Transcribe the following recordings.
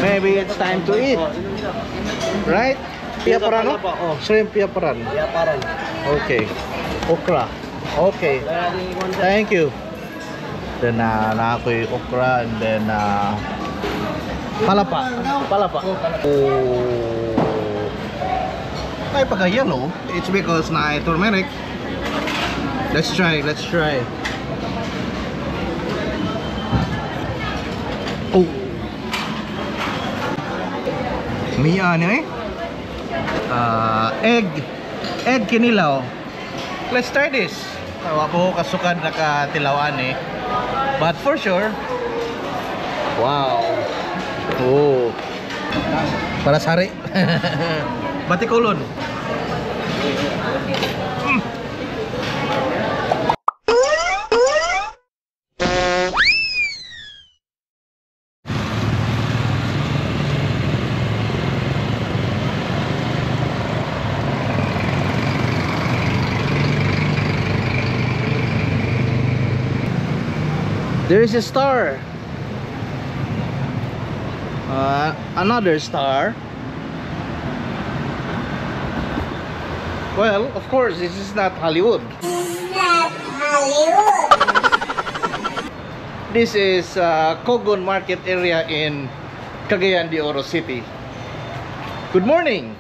Maybe it's time to eat. Right? Piaparan, no? Shrimp piaparan. Piaparan. Okay. Okra. Okay. Thank you. Then na ako'y okra and then palapa. Palapa. Oh. Ay, pagka yellow, it's because na turmeric. Let's try, let's try. Oh. Mia ni eh. Egg. Egg kinilaw. Let's try this. Wa ko kasukad nakatilawan eh. But for sure, wow. Oh. Para sari. Batikulon. There is a star. Another star. Well, of course, this is not Hollywood. This is not Hollywood. This is Cogon Market area in Cagayan de Oro City. Good morning.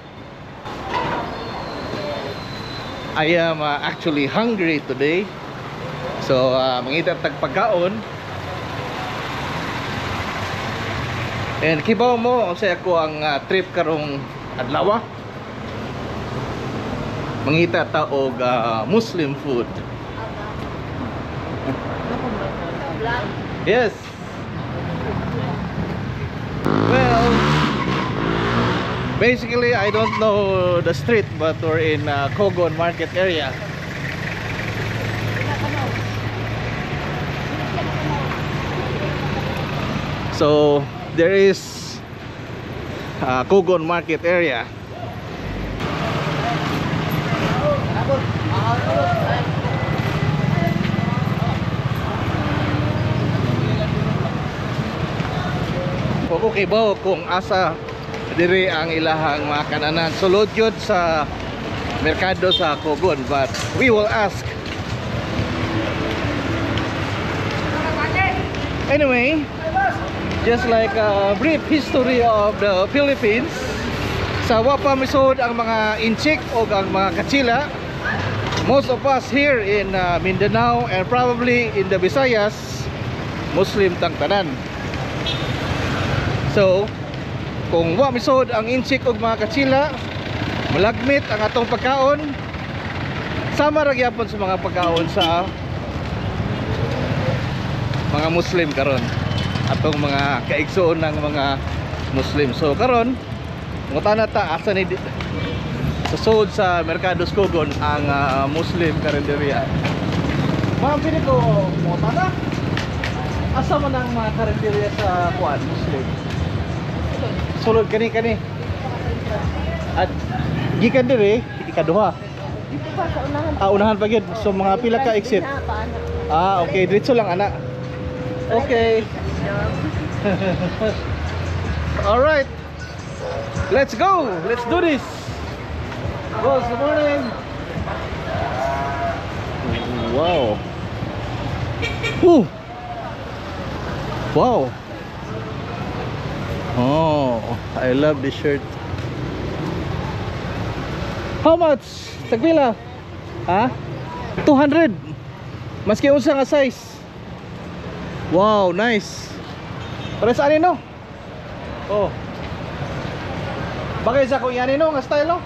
I am actually hungry today. So, mangita tag pagkaon. And kibaw mo unsa ako ang trip karong adlaw. Mangita ta og Muslim food. Yes. Well, basically I don't know the street, but we're in Cogon Market area. So there is Cogon Market area. Okay ba kung asa diri ang ilahang mga kananan. Sulod yun sa merkado sa Cogon, but we will ask. Anyway, just like a brief history of the Philippines, sa wa pa misud ang mga Intsik o ang mga Katsila, most of us here in Mindanao and probably in the Visayas, Muslim tang tanan. So, kung wa misud ang Intsik og mga Katsila, malagmit ang atong pagkaon, sama ra gyapon sa mga pagkaon sa mga Muslim karon, atong mga kaigsoon ng mga Muslim. So karon, ngutana ta asa ni sa sud sa Merkado Cogon ang Muslim karinderya. Ma'am, pili ko ngutana. Asa man ang mga karinderya sa kuan Muslim? Sulod kani kani. At gikan diri ikaduha. Dito pa sa unahan. Ah, unahan pa gyud. So mga pila ka exit. Ah, okay, diretso lang ana. Okay. All right. Let's go. Let's do this. Boss, good morning. Wow. Ooh. Wow. Oh, I love this shirt. How much? Tagpila? Ha? 200. Maski unsa nga size. Wow, nice. Para sa ani no? Oh. Bagay sa kung yani no nga style no?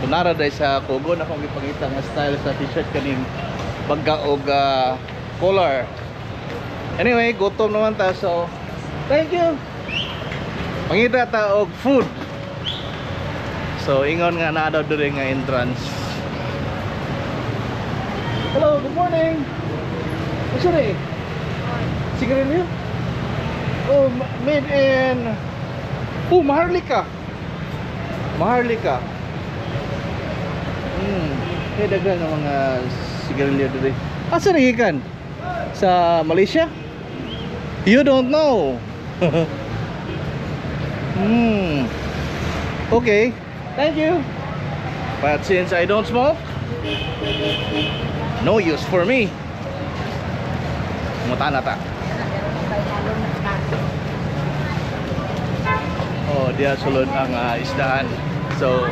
So nara day sa Cogon akong gipangita nga style sa t-shirt kaning bagga og collar. Anyway, gutom naman ta, so thank you. Mangita ta og food. So ingon nga naa daw diri nga entrance. Hello, good morning. What's your name? Sigarilyo? Oh, made in... Oh, Maharlika. Maharlika. Kay daghan ng mga sigarilyo diri. Asa na gikan? Sa Malaysia? You don't know. Okay. Thank you. But since I don't smoke, no use for me. Mangutana ta. Oh, diya sulod ang isdaan. So,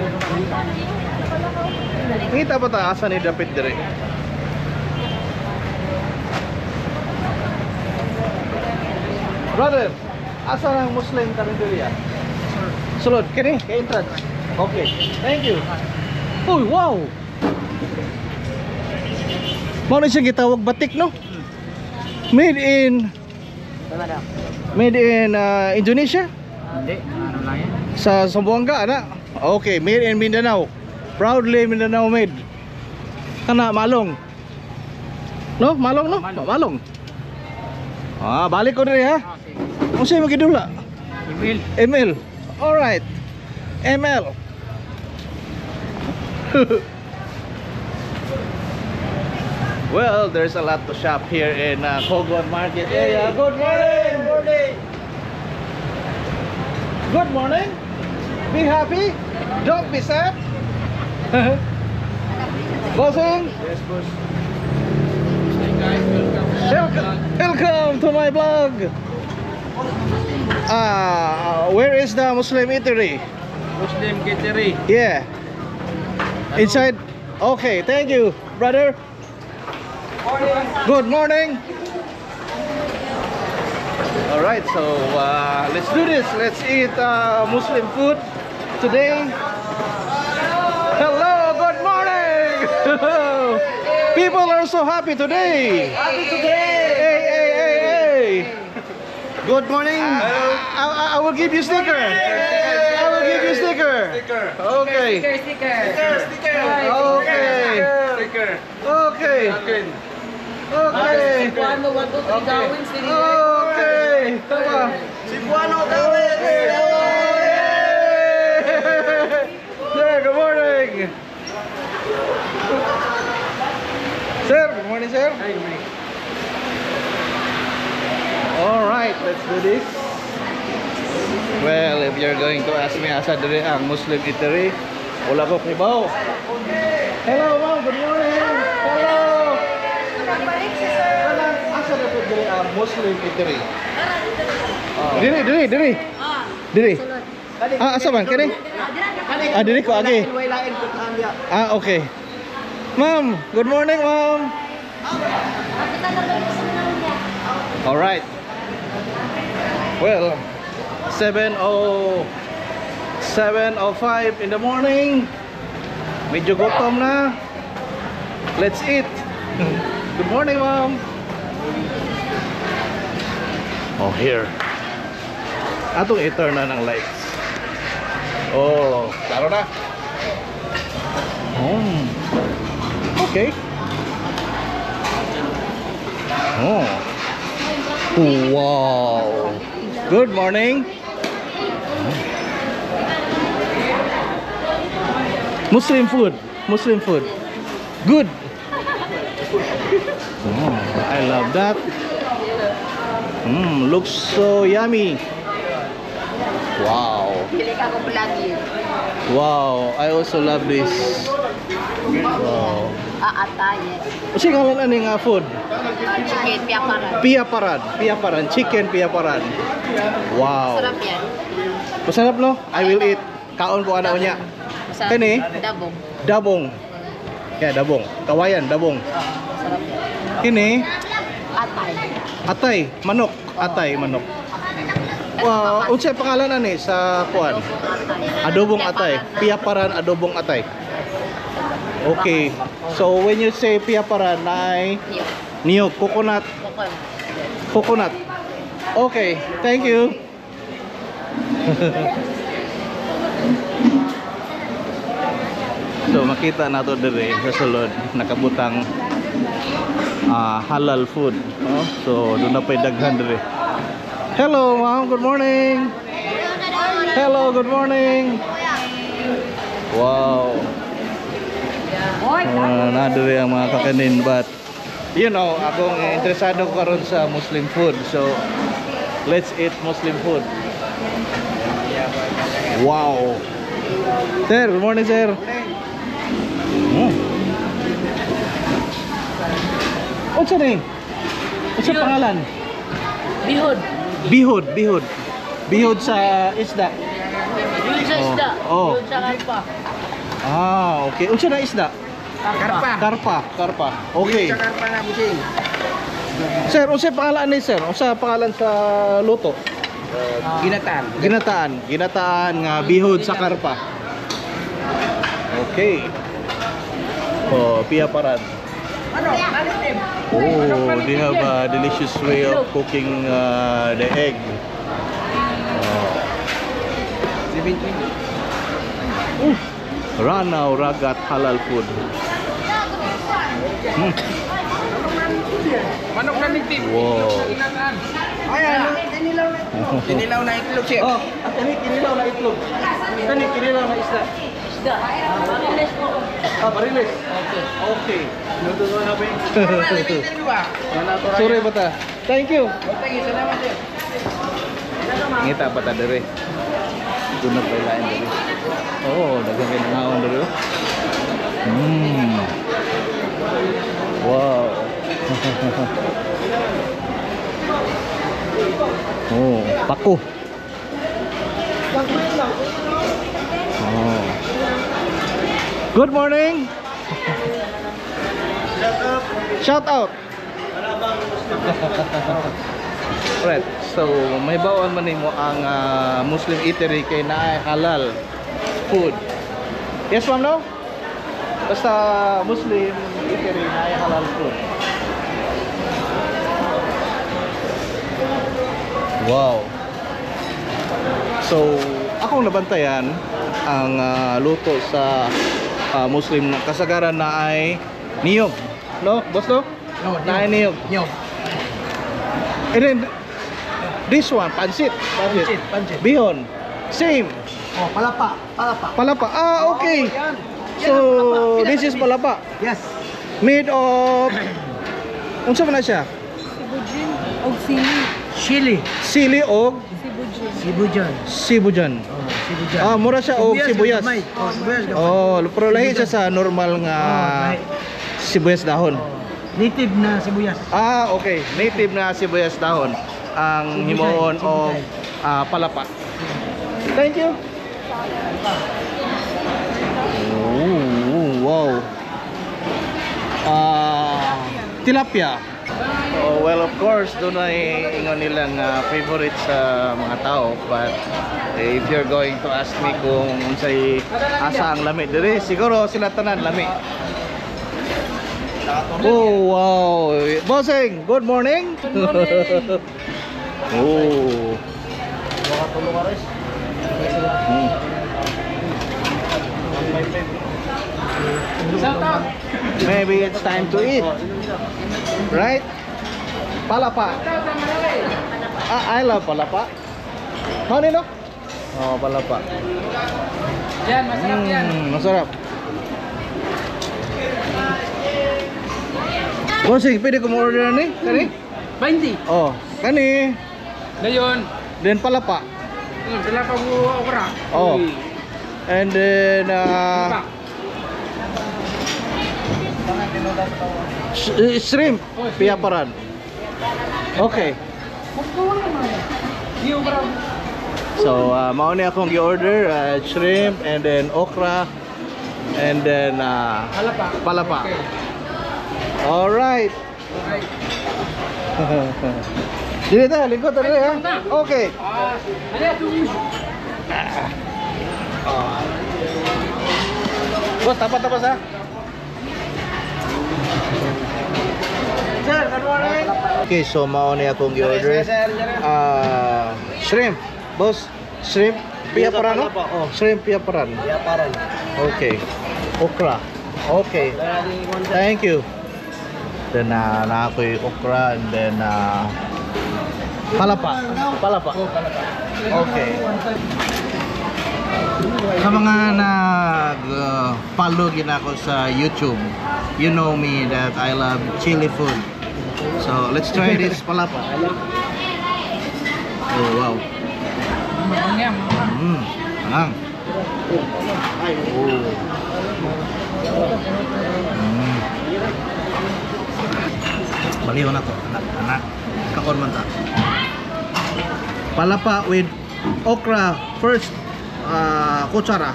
ngita pa ta asa ni dapit dire. Brother, asa ang Muslim karinderya? Sulod kini kay entrance. Okay. Thank you. Uy, wow. Mao na siya gitawag batik, no? Made in Indonesia? Hindi, ano lang yan. Sa Zamboanga, ana. Okay, made in Mindanao. Proudly Mindanao made. Kana malong. No, malong no? Malong. Malong. Ah, balik ko diri ha. Ah, sige. Unsa imong gidula? Email. ML. All right. ML. Well, there's a lot to shop here in Cogon Market area. Good morning. Good morning. Good morning. Be happy. Don't be sad. Bossing. Yes, boss. Hey guys, welcome. Welcome, welcome to my vlog. Where is the Muslim eatery? Muslim Eatery. Yeah. Inside. Okay, thank you, brother. Good morning. All right, so let's do this. Let's eat Muslim food today. Hello, good morning. People are so happy today. Happy today! Hey, hey, hey, hey. Good morning! I will give you sticker. I will give you sticker. Sticker. Okay. Sticker, Sticker, sticker. Okay. Sticker. Okay. Okay. Okay. Cebuano, 1, 2, 3, gawin, sige. Okay. Tama. Cebuano, gawin! Sir, good morning. Sir, good morning, sir. Hi, good morning. All right, let's do this. Well, if you're going to ask me asa diri ang Muslim eatery, wala ko kibaw. Hello, ma'am. Good morning. Hello. Kanang asa na po diri ang Muslim eatery? Diri, diri, diri. Diri. Ah, asa man kini? Ah, diri ko agi. Ah, okay. Ma'am, good morning, ma'am. All right. Well, 7:05 in the morning. Medyo gutom na. Let's eat. Good morning, ma'am. Oh, here. Atong i-turn na ng lights. Oh, klaro na. Oh. Okay. Oh. Wow. Good morning. Muslim food. Muslim food. Good. Oh, I love that. Looks so yummy. Wow. Pili ka ko vlog yun. Wow, I also love this. Wow. Ah, atay, yes. Kasi ngalan ani nga food? Chicken, piyaparan. Piyaparan, piyaparan, chicken piyaparan. Wow. Masarap yan. Masarap no? I will eat. Kaon ko ana unya. Masarap. Kani? Dabong. Dabong. Yeah, dabong. Kawayan, dabong. Masarap yan. Kini Atay. Atay, manok, atay, manok. Wow, unsay pangalan ani sa kuan? Adobong atay. Adobong atay. Piyaparan adobong atay. Okay. So when you say piyaparan ay Niyog. niyog, coconut, Coconut. Coconut. Okay, thank you. So makita nato dire sa sulod nakabutang halal food, no? So doon na pa'y daghan dire. Hello, ma'am, good morning. Hello, good morning. Wow. Naa diri ang mga kakanin, but akong interesado ko karon sa Muslim food. So let's eat Muslim food. Wow. Sir, good morning, sir. Unsa ni? Unsa pangalan? Bihod. Bihod, bihod. Bihod sa isda. Bihod sa isda. Oh. Bihod sa karpa. Ah, okay. Unsa na isda? Karpa. Karpa, karpa. Okay. Sa karpa na busing. Sir, unsa pangalan ni sir? Unsa pangalan sa luto? Ginataan. Ginataan. Ginataan nga bihod sa karpa. Okay. Oh, piyaparan. Ano? Ano? Oh, they have a delicious way of cooking the egg. Oh. 17. Ranao Ragat Halal Food. Manok na native. Wow. Ay, ano? Kinilaw na itlog. Kinilaw na itlog, chef. Oh, at kani kinilaw na itlog. Kani kinilaw na isda. Isda. Mariles mo. Ah, mariles. Okay. Okay. Interview ba? Sorry bata. Thank you. Thank you, salamat, chef. Ngita pa ta dere. Doon na pala dere. Oh, daghan kay nangaon dere. Wow. Oh, pako. Oh. Good morning. Shout out. Right. So, may bawon man nimo ang Muslim eatery kay naay halal food. Yes, ma'am, no? Basta Muslim eatery, naay halal food. Wow. So, akong nabantayan ang luto sa Muslim na kasagaran na ay niyog. No, boss, no? No, Naay niyog. Niyog. And then this one, pansit. Pansit. Pancit, pancit. Bihon. Same. Oh, palapa, palapa. Palapa. Ah, okay. Oh, yan. Yan So, ang palapa. this is palapa. Yes. Made of, unsa man na siya? Sibujin og sili. Chili. Sili og Sibujin. Sibujan. sibujan. Oh, sibujan. Ah, mura siya og sibuyas. Gamay. Oh, sibuyas gamay. Oh, pero lahi siya sa normal nga Oh, lahi. sibuyas dahon. Oh, native na sibuyas. Ah, okay. Native na sibuyas dahon ang Sibuyay, himuon og sibuyay. Palapa. Thank you. Oh, wow. Ah, tilapia. Oh, well, of course, doon ay ingon nilang favorite sa mga tao. But eh, if you're going to ask me kung unsay asa ang lami diri, siguro sila tanan lami. Oh, wow. Bossing, good morning. Good morning. Oh. Maybe it's time to eat. Right? Palapa. Ah, I love palapa. Mao ni, no? Oh, palapa. Yan, masarap yan. Masarap. Bossing, pwede ko mo-order ni? Kani? 20. Oh, kani. Dayon. Then palapa. Sila pa mo okra. Oh. And then shrimp, piyaparan. Okay. So, mao ni akong gi-order, shrimp and then okra and then Palapa. Palapa. All right. Dili ta, lingkod ta dili ha. Okay. Ah, ano Boss, tapat tapas ha. Sir, good morning. Okay, so mao ni akong gi-order. Ah, shrimp. Boss, shrimp piyaparan, no? Oh. Shrimp piyaparan. Piyaparan. Okay. Okra. Okay. Thank you. Then na ako yung okra and then palapa. Palapa. Okay. Sa mga nag-follow gina ako sa YouTube, you know me that I love chili food. So, let's try this palapa. Oh, wow. Ang. Oh. Baliw na to, anak, anak. Kakon man ta. Palapa with okra first, kutsara.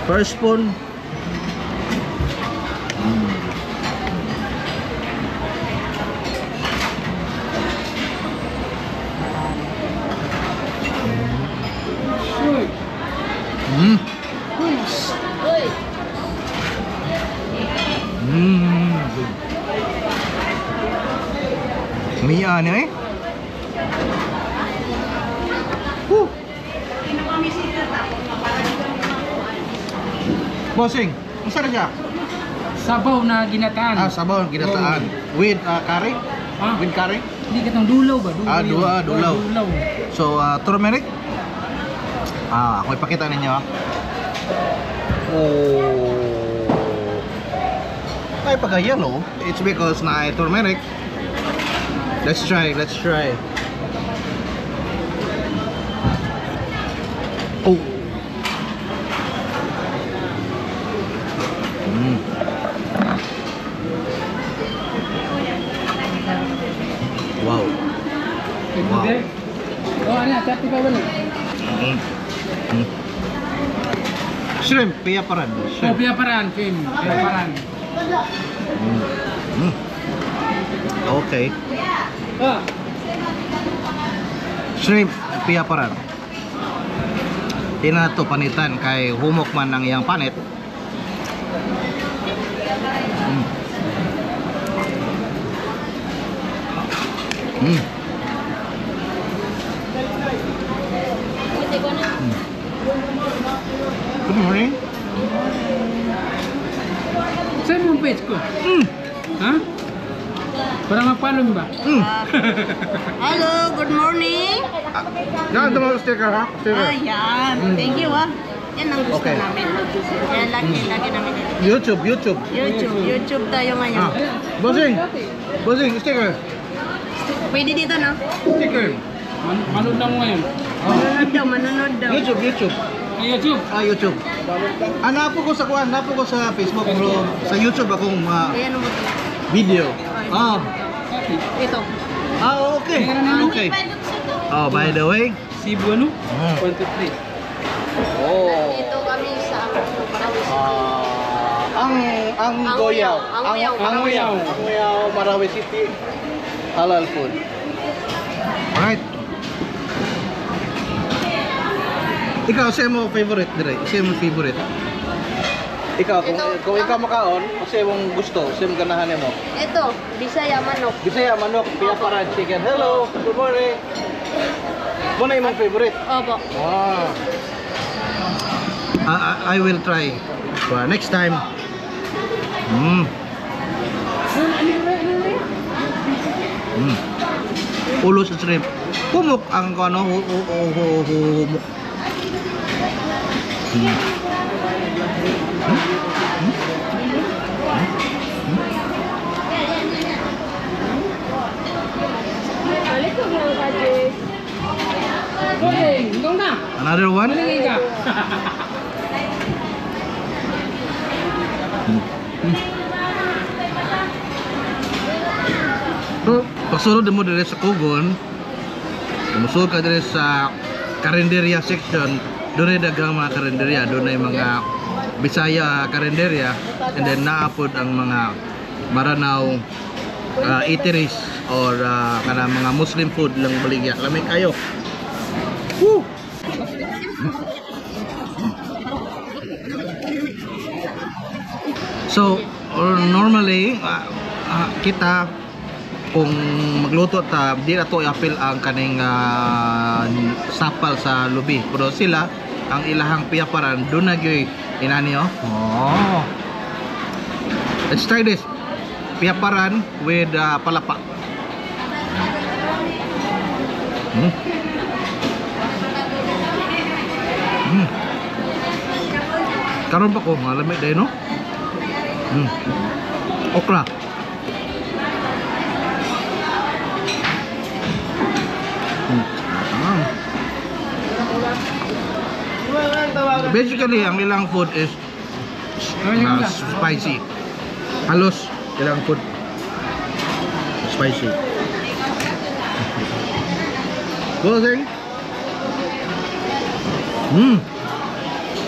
First spoon. Uy! Mia ni eh. Woo. Bossing, unsa ra siya? Sabaw na ginataan. Ah, sabaw ginataan. With curry? Ah. With curry? Hindi katong dulaw ba? Dulaw Ah, yun. dulaw. Oh, dulaw. So, turmeric. Ah, ako ipakita ninyo ah. Oh. Ay, pagka yellow, it's because na turmeric. Let's try, let's try. Oh. Wow. Wow. Oh, ano? 35 ba na? Shrimp, piyaparan. Oh, Shrimp. piyaparan, Kim. Piyaparan. Okay. Ah, Shrimp, piyaparan. Di na to panitan kay humok man ang iyang panit. Good morning. Saan mo page ko? Ha? Para mag-follow ba? Hello, good morning. Yan, ito mga sticker ha? Sticker. Ayan, thank you ah. Yan ang gusto namin. Yan, lagi, lagi namin dito. YouTube, YouTube. YouTube, YouTube tayo ngayon. Ah. Bossing, bossing, sticker. Pwede dito, no? Sticker. Manood na mo ngayon. Manonood daw, manonood daw. YouTube, YouTube. Ay, YouTube. Ah, YouTube. Ah, napo ko sa kuan, napo ko sa Facebook bro. Sa YouTube akong Ayan mo to. video. Ah, Ito. ah, okay. Okay. Oh, by the way. Cebu ano? 1, 2, 3. Oh. Dito kami sa Marawi City. Ah, ang Ang Goyaw. Uyaw, ang Uyaw, Ang Uyaw. Ang Uyaw, Marawi City. Halal food. Alright. Ikaw, sa'yo mo favorite dire? Sa'yo mo favorite? Ikaw, kung ikaw makaon, sa'yo mong gusto, sa'yo mong ganahan mo. Ito, Bisaya manok. Bisaya, manok, piyaparan, chicken. Hello, good morning. Muna yung favorite. Opo. Wow. I will try. So, next time. Ulo sa shrimp. Humok ang ano, humok. Balik ko lang ka, Jess. Hoy, ikaw na. Another one? Malingay ka. So, pagsulod mo dire sa Cogon, musulod ka dire sa karinderya section, doon ay daghang mga karinderya, doon ay mga Bisaya karinderya, and then naapod ang mga Maranao eateries or kana mga Muslim food lang baligya. Lami kayo. Woo! So, or normally kita kung magluto ta, di na to i-apil ang kaning sapal sa lubi. Pero sila ang ilahang piyaparan doon na gyoy inani oh. Oh. Let's try this. Piyaparan with palapa. Karon pa ko, malamig dahil, no? Okra. Basically, ang ilang food is spicy. Halos ilang food spicy. Go thing.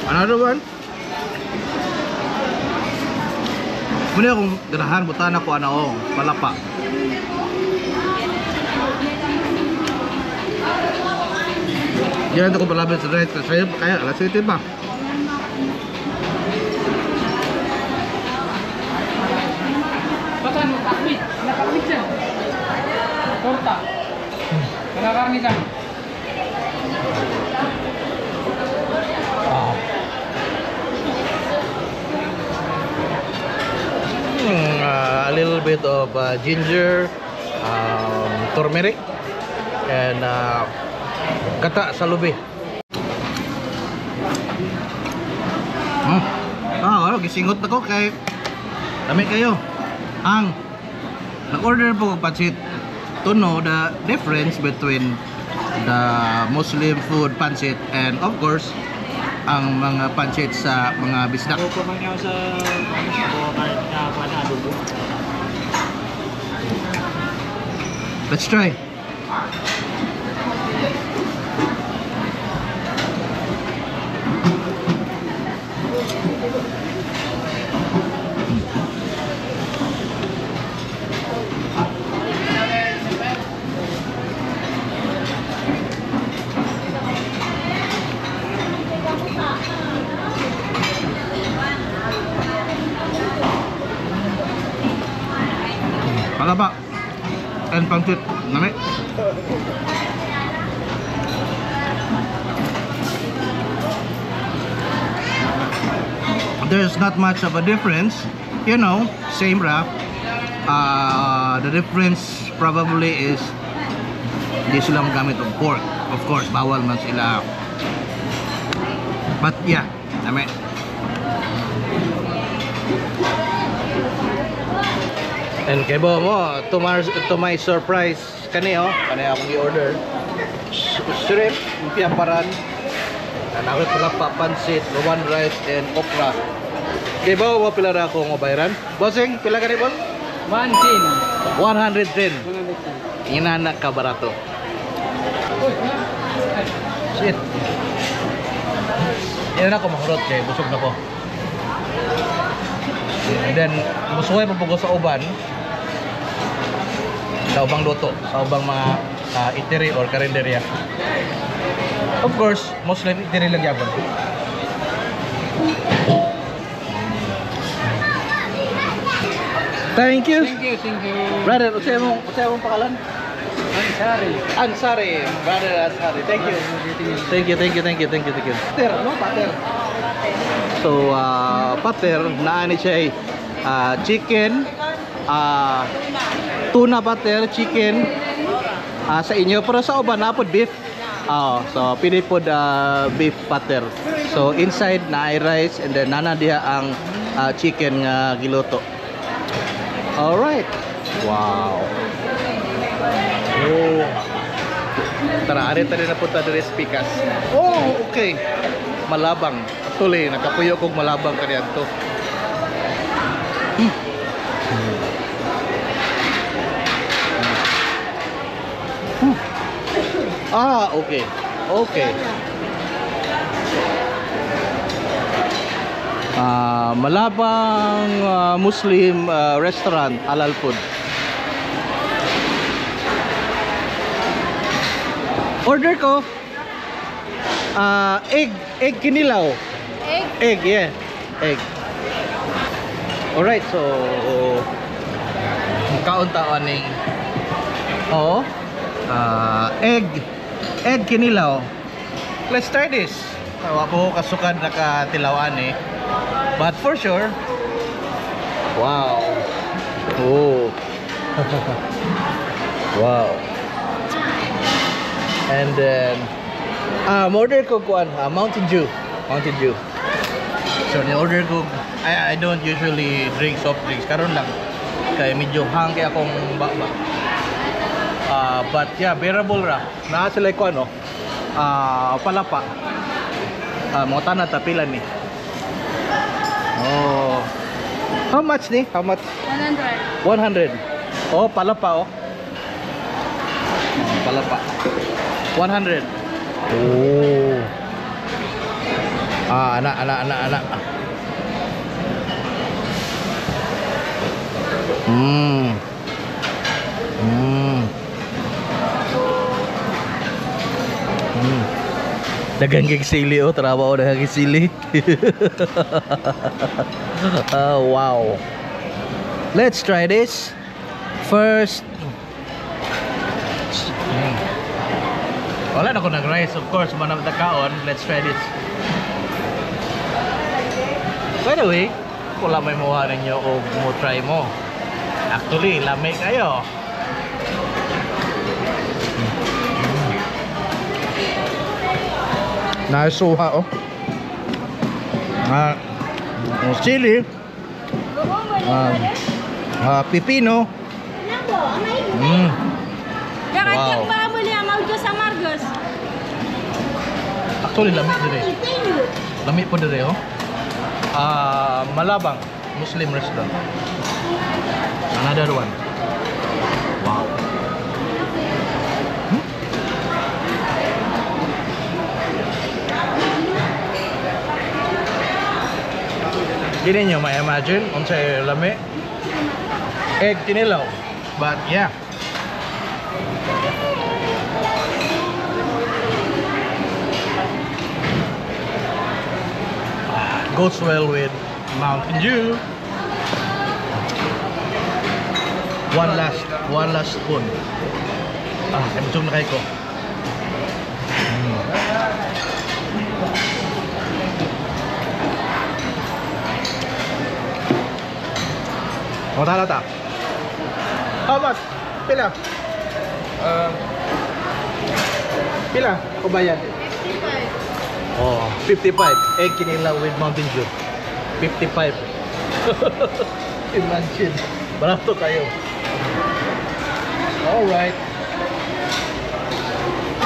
Another one. Muna akong ganahan, butan ako ana o palapa. Diyan ako palapit sa rice kasi kaya alas 7 pa. Baka mo pakbit, napakbit siya. Torta. Nakakarni ka. A little bit of ginger, turmeric, and gata sa lubi. Ah, gisingot na ko kay dami kayo. Ang nag-order po ko pansit to know the difference between the Muslim food pansit and of course ang mga pansit sa mga bisdak. Let's try. Palapa and pancit. Nami. There's not much of a difference, you know, same wrap. The difference probably is di sila magamit og pork. Of course, bawal man sila. But yeah, nami. And kay bo mo, to my surprise, kani oh, kani akong i-order. Shrimp, lumpia paran. And ako palapa, pansit, rowan rice, and okra. Kay bo mo pila ra ako nga bayaran? Bossing, pila kani boss? 110. 110. 110. Inana ka barato. Shit. Yan ako mahurot kay busog na ko. And then musuway pa po sa uban. Sa ubang luto, sa ubang mga eatery or karinderya. Of course, Muslim eatery lang yapon. Thank you. Thank you, thank you. Brother, unsay mong pangalan? Ansari. Ansari, brother Ansari. Thank you. Thank you, thank you, thank you, thank you, thank you. Pater, no? Pater. So, pater, naani siya chicken, tuna pater, chicken, sa inyo. Pero sa uban, napod beef. So, pili pod beef pater. So, inside, naay rice, and then nana diha ang chicken nga giluto. Alright. Wow. Oh. Tara, ari tara na punta diri sa Pikas. Oh, okay. Malabang. Actually, nakapuyo kog malabang kaniadto. Ah, okay. Okay. Malabang Muslim restaurant, halal food. Order ko egg kinilaw. Egg? Egg, yeah. Egg. Alright, so kaon ta aning egg kinilaw. Let's try this. Wa po kasukad nakatilawan eh. But for sure, wow. Oh. Wow. And then order ko kuan, Mountain Dew. Mountain Dew. So ni-order ko, I don't usually drink soft drinks karon lang kay medyo hang kay akong baba. But yeah, bearable ra. Naa sila ko ano, palapa. Mga tanan ta pila ni. Oh. How much ni? How much? 100. 100. Oh, palapa oh. Oh, palapa. 100. Oh. Ah, anak anak anak anak. Daghang kay sili oh, trabaho daghang kay sili. Oh, wow. Let's try this. First. Wala na ko nag-rice, of course, manam ta kaon. Let's try this. By the way, kung lamay mo ninyo o mo try mo. Actually, lamay kayo. Nasuha oh. Chili. Pipino. Wow. Actually, lami dire. Lami po dire oh. Malabang Muslim restaurant. Another one. Wow. Dili nyo ma-imagine unsay lami. Egg kinilaw. But yeah. Goes well with Mountain Dew. One last spoon. Busog na kayo ko. Mata ta. How much? Pila? Pila? Ako bayad? 55. Oh, 55. Egg kinilaw with Mountain Dew. 55. Imagine. Barato kayo. All right.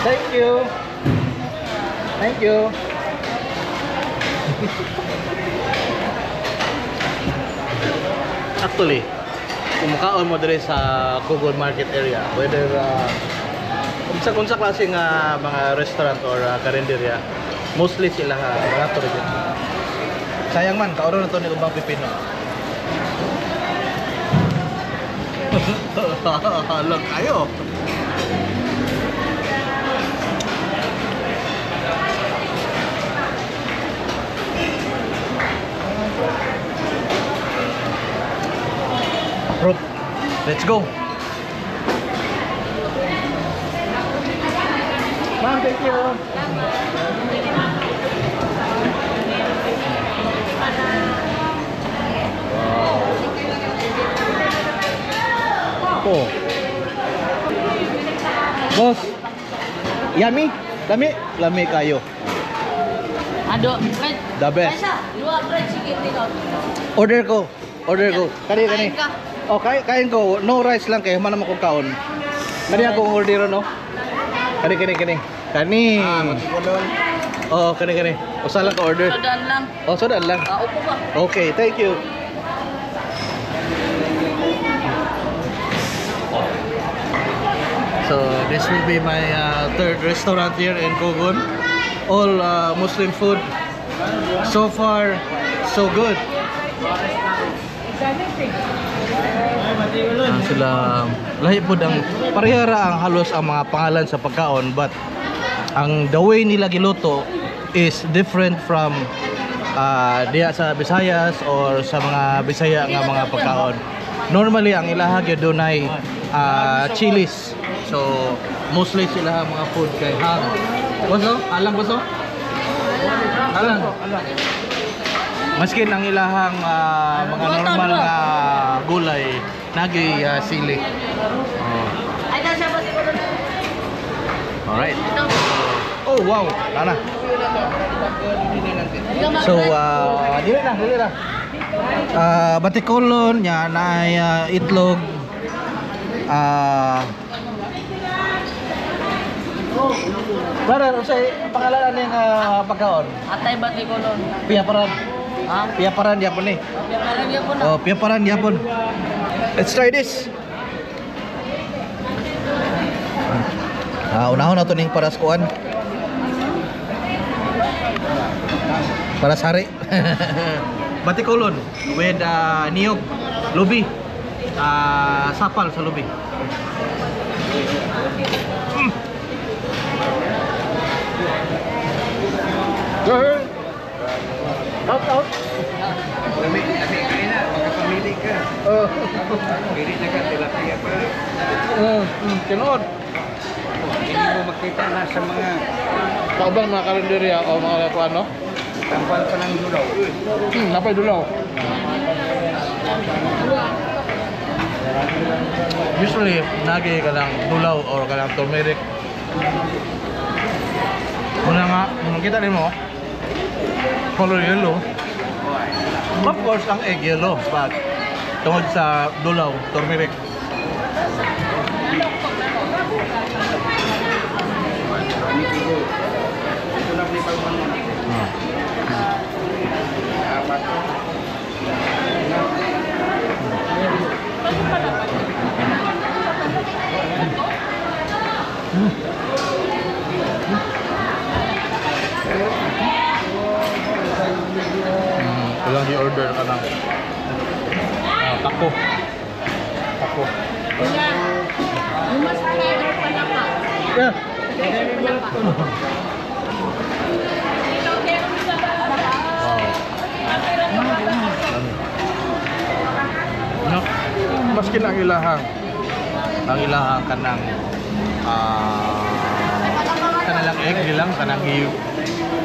Thank you. Thank you. Actually, kung makaon mo dire sa Cogon Market area, whether unsa klase nga mga restaurant or karinderya, mostly sila barato rin. Sayang man, kaoro na to ni ubang pipino. Halang kayo. Bro, let's go. Ma'am, thank you. Wow. Oh. Boss, yummy? Lami? Lami kayo. Ado, The best. Order ko. Order ko. Kani, kani. Oh, kain ko. No rice lang kayo. Human naman kong kaon. Kani akong order, no? Kani, kani, kani. Kani. Oh, kani, kani. Usa lang ka order. Sodan lang. Oh, sodan lang. Upo ka. Okay, thank you. So, this will be my third restaurant here in Cogon. All Muslim food. So far, so good. Sila lahi po ang parehara ang halos ang mga pangalan sa pagkaon, but ang the way nila giluto is different from diha sa Visayas or sa mga Bisaya nga mga pagkaon. Normally ang ilaha gyud dunay chilies. So mostly sila mga food kay hang. Boso? Alang boso? Alang. Maskin ang ilahang mga normal nga gulay nagi sili. Oh. Alright. Oh. Oh, wow. Tara. So, dili na, dili na. Batikolon nya na itlog. Brother, unsay pangalan ning pagkaon? Atay batikolon. Piyaparan. Ha? Piyaparan yapon ni. Piyaparan yapon na. Oh, piyaparan yapon. Let's try this. Unahon na to ning para sa kuan. Para sa hari. Batikolon with niyog, lubi. Sapal sa lubi. Girl. Out out. Lami, lami kayo na, magkapamili ka. Oh. Pili na ka, tilapia pa. Tinuod. Hindi mo makita na sa mga Kaubang mga karinderya o mga kuano. tampal pa ng dulaw. Napay dulaw. Usually, nagi ka lang dulaw or ka lang turmeric. Muna nga, nung kita din mo, color yellow. Of course, ang egg yellow, but tungod sa dulaw, turmeric. Ito lang ni Pagbangon. Apat. Walang i-order ka ng taco. Taco. You must try our palapa. Yeah. Wow. No. Maskin ang ilahang. Ang ilahang kanang kanalang egg nilang kanang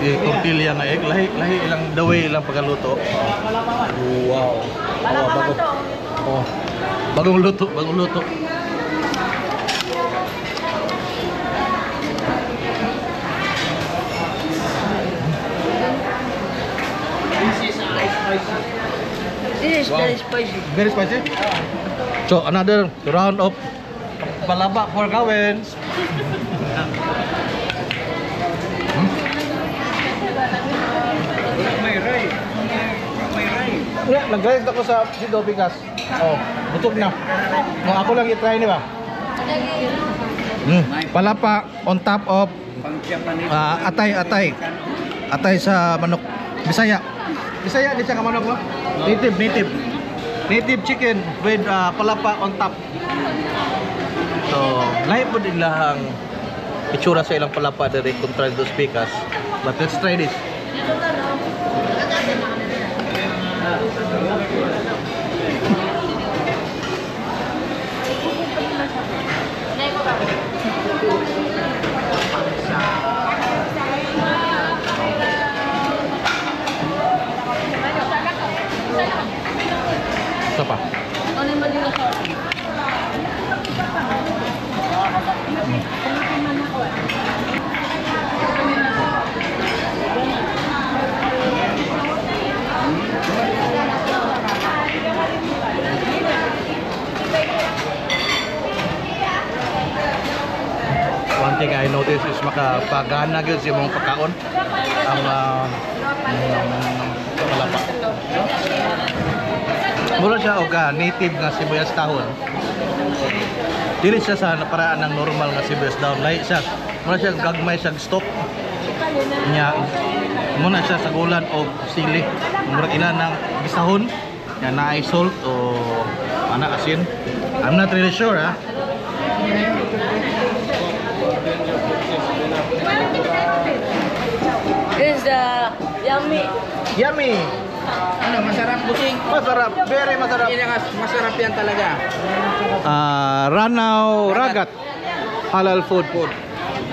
tortilla nga egg lahi lahi ilang the way ilang pagkaluto. Wow. Oh, bago. Oh. Bagong luto, bagong luto. This is Wow. very spicy. Very spicy. So another round of palaba for Gawens. May ray. May ray. Yeah, nag-rice ako sa Sido Bigas. Oh, butog na. No, ako lang i-try ni ba? Palapa on top of Pang Japanese. Atay, atay. Atay sa manok. Bisaya. Bisaya di siya ka manok, no? Native, native. Native chicken with palapa on top. So, lahi po din lahang itsura sa ilang palapa diri kontra dos pikas. But let's try this. Isa pa. One thing I noticed is makapagana gyud sa imong pagkaon ang palapa. Mura siya og native nga sibuyas dahon. Dili siya sa paraan ng normal nga sibuyas dahon. Lahi siya. Mura siya gagmay siya stock. Nya muna siya sa gulan og sili. Murag ila ng gisahon. Nya naay salt o ana asin. I'm not really sure ha. This is the yummy. Yummy. Ano, masarap busing. Masarap, very masarap. Masarap yan talaga. Ranao Ragat halal food food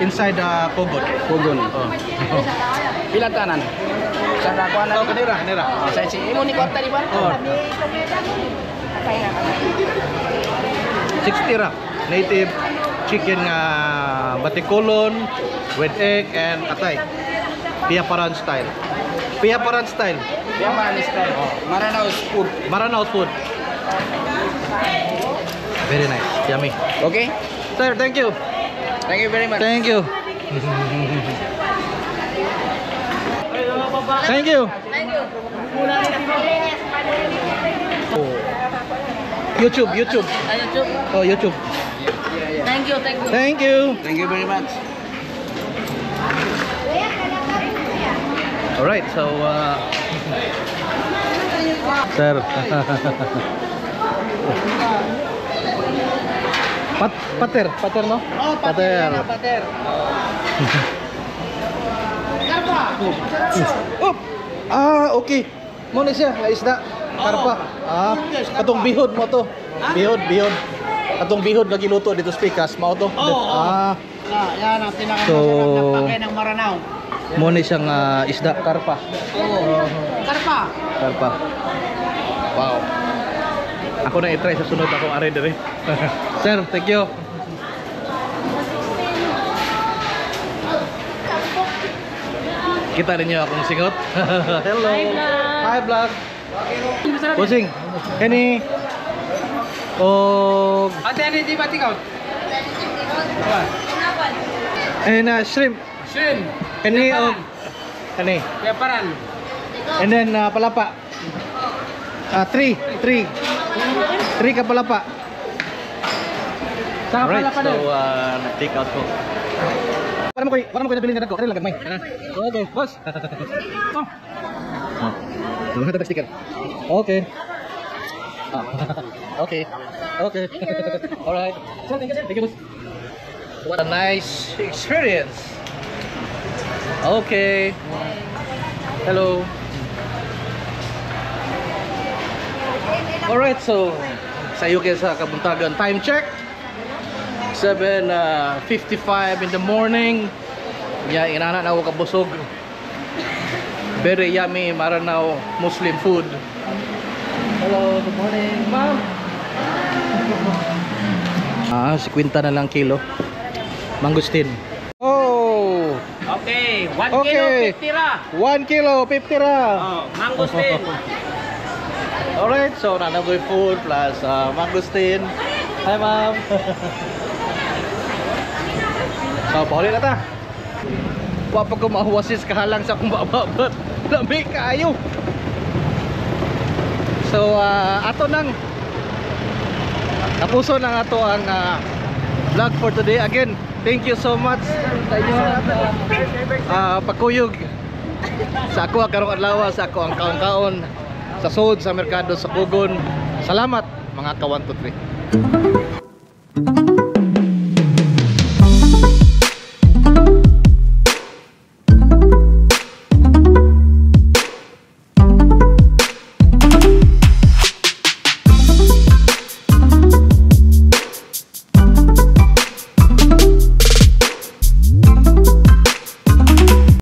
inside the Kogon. Pugon. Oh. Pila tanan? Sa kakuan Oh, kanira, kanira. Sa si imo ni kwarta di ba? Oh. 60 ra. Native Chicken nga batikulon with egg and atay. Piaparan style. Piaparan style. Piaparan style. Maranao food. Maranao food. Very nice. Yummy. Okay? Sir, thank you. Thank you very much. Thank you. Thank you. Thank you. Oh. YouTube, YouTube. YouTube. Oh, YouTube. Thank you, thank you. Thank you. Thank you very much. All right, so sir. Pater, pater no? Oh, pater. Pater. Oh. Ah, okay. Mo na siya, nga isda. Karpa. Ah, atong bihod mo to. Bihod, bihod. Atong bihod nga giluto dito sa Pikas, mao to. Oo. Ah, Ah, yan ang pinakamasarap So, na pake ng Maranao. mo ni siyang isda karpa. Oo. Karpa. Karpa. Wow. Ako na i-try sa sunod akong are dere. Sir, thank you. Kita ninyo akong singot. Hello. Hi, vlog. Hi, vlog. Bossing, kani og Ate, ano di ba tikaw? and shrimp. Shrimp. Kani og kani. Piaparan. And then palapa. Ah, three, three. Three ka palapa. Saka Alright, palapa so din. Take out ko. Wala mo koy nabilin nga dagko, kani lang gagmay. Okay, boss. Oh. Oh. Mga sticker. Okay. Ah. Okay. Okay. Alright. Sir, thank you, sir. Thank you, boss. What a nice experience. Okay. Hello. Alright, so sa iyo kayo sa kabuntagan. Time check. 7:55 in the morning. Ya, inana na ako kabusog. Very yummy Maranao Muslim food. Hello, good morning, ma'am. Ah, 50 na lang kilo. Mangustin. Oh, Okay, 1 Okay. kilo 50 ra. 1 kilo, 50 ra. Oh, mangosteen. Alright, so nanagoy food plus mangustin. Hi, ma'am. So, pauli na ta. Wa pa ko mahuwasis kahalang sa akong bababat. Lami kaayo. So, ato nang tapuso na nga to ang vlog for today. Again, thank you so much sa inyo pagkuyog sa ako karong adlaw, sa ako ang kaon-kaon sa sud sa merkado sa Kugon. Salamat mga ka 1 2 3.